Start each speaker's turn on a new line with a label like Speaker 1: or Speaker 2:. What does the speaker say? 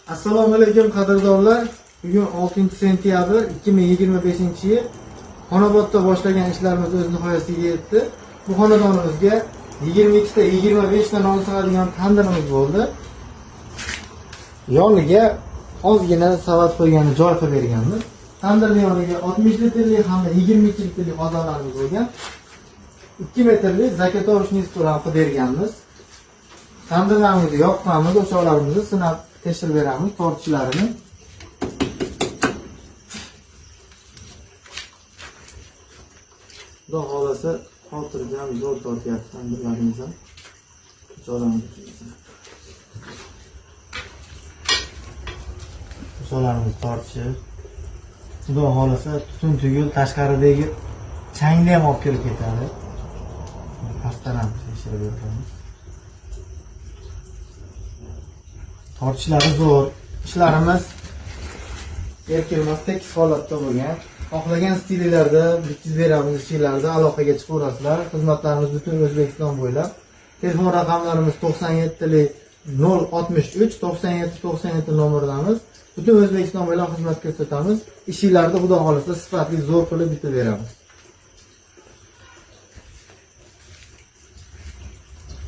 Speaker 1: Assalomu alaykum qadrdonlar. Bugun 6 sentyabr 2025-yil. Xonobodda boshlagan ishlarimiz o'z nihoyasiga yetdi. Bu xonadonimizga 22 ta 25 ta non sig'adigan tandirimiz bo'ldi. Yoniga ozgina savat qo'ygani joy qilib berganmiz. Tandirning yoniga 60 litrli hamda 22 litrli qozonlarimiz bo'lgan. 2 metrli заготовочный stol ham qilib berganmiz. Tandirlarimizni yoqqanmiz, o'choqlarimizni sinab tekshirib beramiz tortishlarini. Xudo xohlasa xotirjam zo'r tortyapti tandirlarimiz ham. O'choqlarimiz. O'choqlarimiz tortishi. Xudo xohlasa tutun tugul tashqaridagi changni ham olib kirib ketadi. Pastdan ham tekshirib beramiz. Tortishlari zo'r. Ishlarimiz erkin emas, tekis holatda bo'lgan. Xohlagan stillarda bitkazib beramiz, ishlarda aloqaga chiqaverasizlar. Xizmatlarimiz butun O'zbekiston bo'ylab. Telefon raqamlarimiz 97 063 97 97 nomerdamiz. Butun O'zbekiston bo'ylab xizmat ko'rsatamiz. Ishinglarni Xudo xohlasa sifatli zo'r qilib bitib beramiz.